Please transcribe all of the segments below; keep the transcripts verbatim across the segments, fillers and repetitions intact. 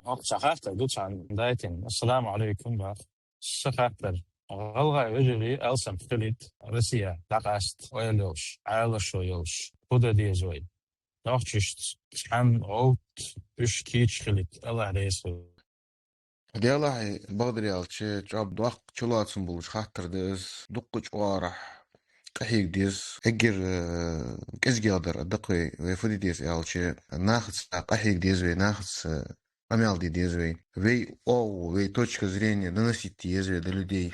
Оаха цхьа хаттар да цхьан даьтта. Ассаламу Ӏалайкум, бах. Са хаттар. ГӀалгӀай вежарий алсам хилийта Россе дӀакъаста ойла йолаш, Ӏалашо йолаш, фу де деза вай? Нохчашца цхьана гӀовтта уж кийча хилийта, АллахӀ раьза хилва. Делахь, бакъдар аьлча, чӀоагӀа доккха чулоацам болаш хаттар да из. Дуккхача оагӀорахьа къахьега деза. Эггара, э, кӀезигагӀа дар а да-кх вай, вай фу де деза аьлча, нахаца къахьега деза вай, нахаца къамаьл де деза вай. Вай оагӀув, вай точка зрения доносить де еза вай до людей.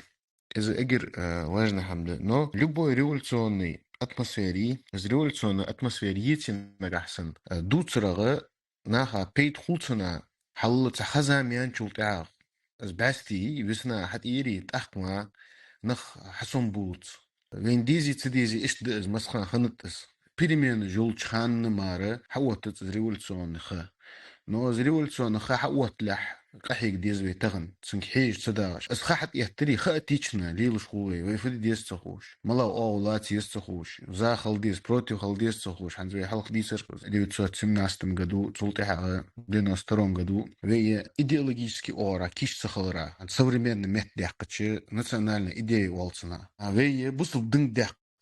Из эггара, э, важный хӀама да. Но любой революционный атмосфере, из революционный атмосфера еце нагахьа санна, э, дувцарах наха пайда хул цунах, хьалла цхьа ха-зама яьнначул тӀехьагӀа. Из бӀаьсти, весна хьатӀаийрий, тӀаккха ма нах хьасомабулац. Вайна дезе, ца дезе, иштта да из, массахана хиннад из. Переменаш йолча хана мара хьаоттац из революционни ха. Но из революционни ха хьаотталехь, къахьега деза вай тахан, цунга хьежа ца дагӀаш. Из ха хьатӀаэттарий, ха а тична лелаш хул вай, вай фу де деза ца ховш, малагӀа оагӀув лаца еза ца ховш, за хила деза, против хила деза ца ховш, хӀанз вай хьалха дийцар-кх из, девятьсот семнадцатом году, цул тӀехьагӀа девяносто втором году, вай идеологически оагӀорахьа кийча ца хиларах, хӀанз современни метта даьккхача, национальни идея оал цунах. А вай бусалба динга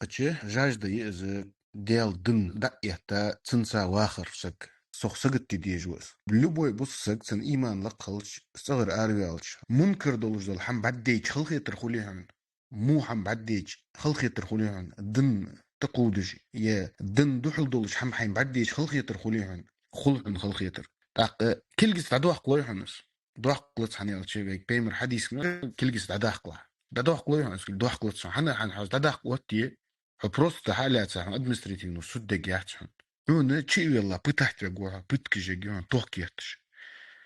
даьккхача, жажда я из, Даьла дин дӀа а этта, цунца вахар саг. Цох сагота де дезаш ва из. Любой бусалба саг, цун иман лакха хилча, цӀагӀара араваьлча, мункар долаш дола хӀама бӀаргадайча халахетар хулий хьона. Во хӀама бӀаргадайча халахетар хулий хьона. Дин тӀакхувдаш, е дин духьал долаш хӀама хьайна бӀаргадайча халахетар хулий хьона. Хул хьона халахетар. ТӀаккха кулгаца дӀадоаккхалой хьона из. Доаккхалац, хӀана аьлча вайга пайхамара хьадис ма, кулгаца дӀадоаккхалахь. ДӀадоаккхалой хьона из, доаккхалац хьона. ХӀана, хӀана хьо из дӀадаккха отте, хьо просто хьа а лаьца, хьона административни суд дергьяц хьона. Хьона чу а велла, пытать вергва хьо, пыткаш ергья хьона, тохкаш ергья.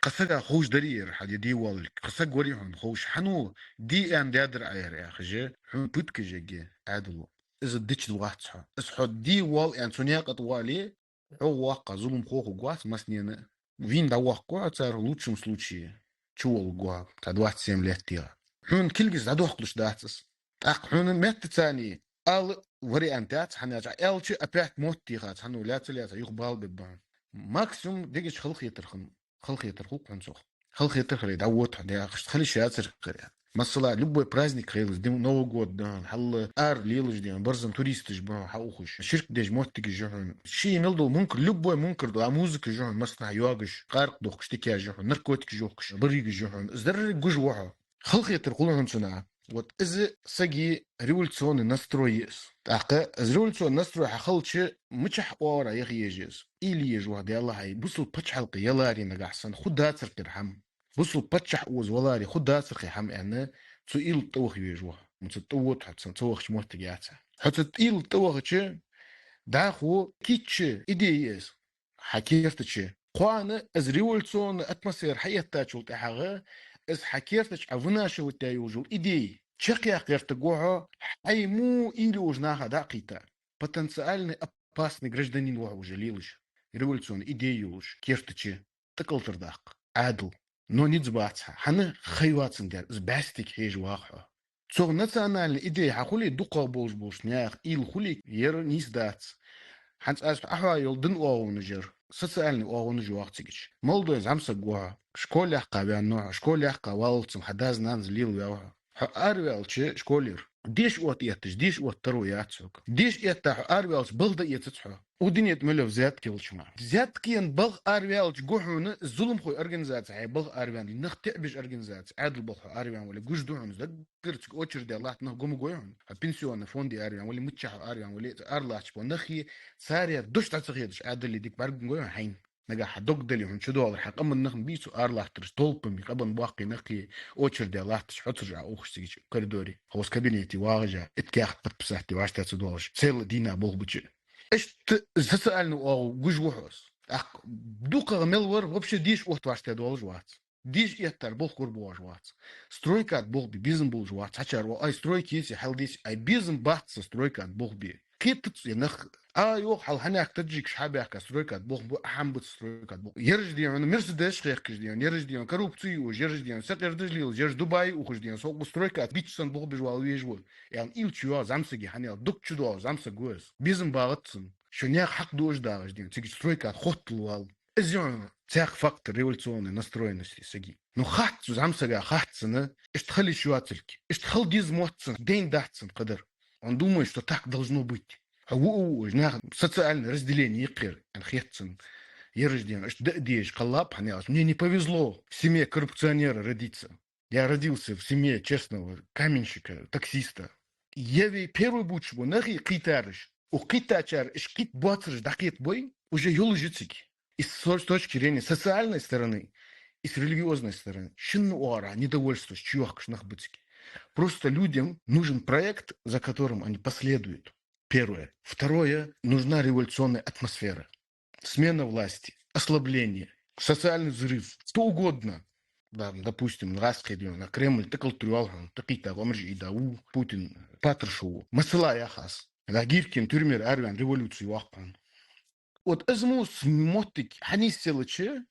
Кхы сага ховш дарий ер, хьа де воаллалга. Кхы саг варий хьона ховш, хьан ва, де аьнна даьдар Ӏа ер, яхаш, хьона пыткаш ергья Ӏаьдало. Из дича вац хьо. Из хьо де воалл аьнна цу наькъа тӀа вале, хьо воккха зуламхо хургвац массанена. Вийна дӀавоаккхаргва хьо цар, в лучшем случае, чуволларгва хьо, цхьа двадцать семь лет тӀа. Хьона кулгаца дӀадоаккхалуш дац из. ТӀаккха хьона меттаца ала вариант яц, хӀана аьлча, аьлча опять мотт техац, хьан ва, лаьца-лаьца юха бала бергба хьона. Максимум дегача халахетар хул, халахетар хул-кх хьона цох. Халахетар хиле, дӀавода хьо, дехаш хила йиш яцар хӀара. Масала, любой праздник хийла из, дим, Новый год да хьона, хьалла ара лелаш да хьона, барзан туристаш ба хьона хьаухаш. Ширк деш моттигаш я хьона. Ший мел дола мункар, любой мункар да, а музыка я хьона, массанахьа йоагаш, къаракъ дохкаш, тикаш я хьона, наркотикаш йохкаш, баригаш я хьона. Из деррига гуш ва хьо. Халахетар хул хьона цунах. Вот из сага революционный настрой я из. ТӀаккха из революционный настрой хьахилча, мичахьа оагӀорахьа яха еза из? Уйла е еза вай, Даьла хьай, бусалба паччахьалкхе яларе нагахьа санна, хургда цар кхы хӀама. Бусалба паччахь укхаза валаре хургда цар кхы хӀама аьнна, цу уйла тӀа ваха веза вай. Ма цу тӀа вода хьо, цу, цу вахача моттиге яц хьо. Хьо цу уйла тӀа вахача, дӀахо кийча идея я из хьа керта чу. Кхоана из революционни атмосфера хьаэттачул тӀехьагӀа, из хьа керта чу Ӏа вынашивать даь йолаш йола идея чакхъяккха гӀертаргва хьо, хьай во уйла йолаш наха дӀа а кхийтта. Потенциальный опасный гражданин ва хьо уже лелаш, революционни идея йолаш, керта чу тӀакӀалтӀар даккха Ӏаьдал. Но низ бац хьа. ХӀана? Хай вацан дер, из бӀаьстега хьежа вагӀа хьо. Цох национальни идея хьахуле, дукхагӀа болаш болча наьха уйла хуле, ер нийса дац. ХӀанз аз Ӏахьоа йола дина оагӀонаш яр, социальни оагӀонаш йоагӀа цигача. Молодой зӀамсаг ва хьо, школа яьккха ваьннав хьо, школа яьккха валлалца хьа даьс-нанас лелаваьв хьо. Хьо араваьлча школера, деша оттаэтташ, деша оттадар яц хьога. Деша этта хьо араваьлча, балха дӀаэцац хьо. Укх дунен тӀа мел йола взятка йолча хана. Взяткеца балха араваьлча го хьона, зуламхой организаци хьай балха араваьнна, нах тӀабеш организаци, Ӏаьдал балха хьо араваьнна вале, гуш да хьона из, даггара цига очередь латта нах го ма гой хьона. Хьо пенсионни фонде араваьнна вале, миччахьа хьо араваьнна вале, араваьлача ба нахи, царех дош дӀа ца хеташ, Ӏаьдале дика бӀарга ма гой хьона хьайна. Нагахьа хьа дог дале хьона чудоалар, хьа къаман нахана бий цу аралаттараш, толпами, къаман боккхий нахи, очередь латта, хьоцаржа Ӏа ухаш цигача коридоре. Хьо из кабинете вагӀаш а, итт каьхат подписать де вӀаштӀехьа ца доалаш, цхьайола дийнахьа болх бича. Иштта социальни оагӀув гуш ва хьо из. ТӀаккха дукхагӀа мел вар вообще деша отта вӀаштӀехьа доалаш вац. Деша эттар болх кора боагӀаш вац. Стройкада болх бе безам болаш вац. Цхьачар оал: «Ай, стройка еце, хьал деце». Ай, безам бац са стройкада болх бе. Кхетац е нах. Ӏа йоах, хьал хьанехк таджикаш хьабаьхка стройкада болх бу, Ӏа хӀама бац стройкада болх. Ераш да хьона Мерседесаш хехкаш да хьона, ераш да хьона коррупци юаш, ераш да хьона сакъердаш лелаш, ераш Дубае ухаш да хьона, со укх стройкада бича санна болх беш вала везаш ва. Аьнна, уйла чу йоагӀа зӀамсага, хӀана аьлча дог чудоагӀа зӀамсаг ва из. Безам багӀац цун. Шо наьха хьакъ дуаш дагӀаш да хьона, цигача стройкада хоттал вала. Из я хьона цхьаькха фактор революционной настроенности сага. Ну, хац цу зӀамсага, хац цунна, иштта хила йиш йоацилга, иштта хила деза мотт цунна, дайна дац цунна кхыдар. Он думает, что так должно быть. Хьо ву а ву, уж нах социальное разделение йикхир, ан хет цунна. Ераш ден, иштта да а дезаш кхаллаб хьан ялаш. Мне не повезло в семье коррупционера родиться. Я родился в семье честного каменщика, таксиста. Я вей первый бучу бу нахи кхийтараш. У кхийтачар иш кхит боцараш дакхет бой, уже йолаш цига. И с с точки зрения социальной стороны, и с религиозной стороны, шин ора недовольство чуёхкаш нах бу цига. Просто людям нужен проект, за которым они последуют. Первое. Второе. Нужна революционная атмосфера. Смена власти, ослабление, социальный взрыв, что угодно. Да, допустим, гӀаскхи дийна, Кремль тӀакхалтур йоалл хьона, тӀакхийтта гӀомарж ийда ву, Путин патарш ву. Масала яхаш. Да, Гиркин тюрьмера араваьнна революци йоаккх хьона. Вот из мо с-, моттиг хьанийсъелча,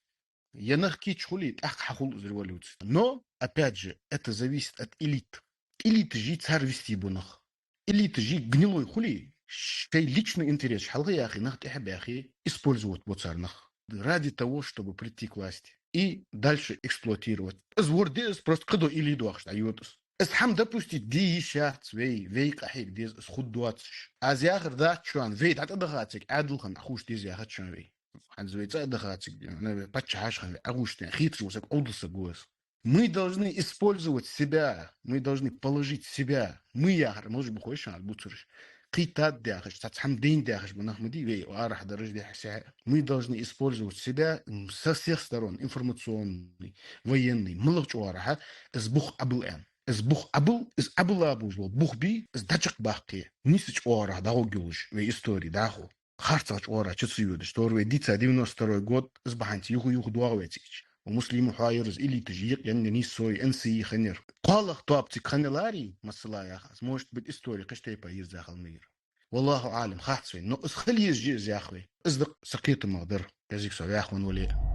я нах кийча хуле, тӀаккха хьахул из революци. Но, опять же, это зависит от элит. Элиташ цар вести бу нах. Элиташ гнилой хуле, шоай личный интерес хьалха яхе, нах тӀехьа баьхе, использовать бу цар нах. Ради того, чтобы прийти к власти. И дальше эксплуатировать. Из ворде из просто кхыдола элит вахаш дӀайода из. Из хӀама допустить де йиш яц вай, вай къахьега деза из хургдоацаш. Аз яхар дац шоана, вай дӀатӀадахациг Ӏаьдал хинна Ӏохувш деза яхац шоана вай. ХӀанз вай цӀа а дахациг, вай паччахьаш хинна вай Ӏохувш деза, хеташ ва саг, Ӏовдал саг ва из. Мы должны использовать себя, мы должны положить себя. Мы яхар, может быть, хой шоана бувцараш. Кхийтта да яхаш, цхьа цхьа хӀама дайна да яхаш ба нах ма дий, вай арахьа дараш дехьа сехьа. Мы должны использовать себя, м, со всех сторон, информационный, военный, малагӀча оагӀорахьа, из бух Ӏобила аьнна. Из бух Ӏобила, из Ӏобила бужло, бух бий, из дӀачакхбаккхе. Нийсача оагӀорахьа дӀагӀоргйолаш, вай истори дӀахо. Харцахьча оагӀорахьа чу ца йодаш, тхьовра вай дийца девяносто второй год, из бахьанца юха-юха доагӀа вай цига. Ва Муслим, хьо яр из, элиташ йикъ яннар нийсса, эн си и хиннар. КхоалагӀа тоаба цига хиннай, масала яхаш, может быть, истори кхыча тайпара йирза хила ма йир. Валлаху Ӏалам, хац вай, но из хила еза жи из ях вай. Из да са кхетамах дар, кӀезига со ваьхван вале.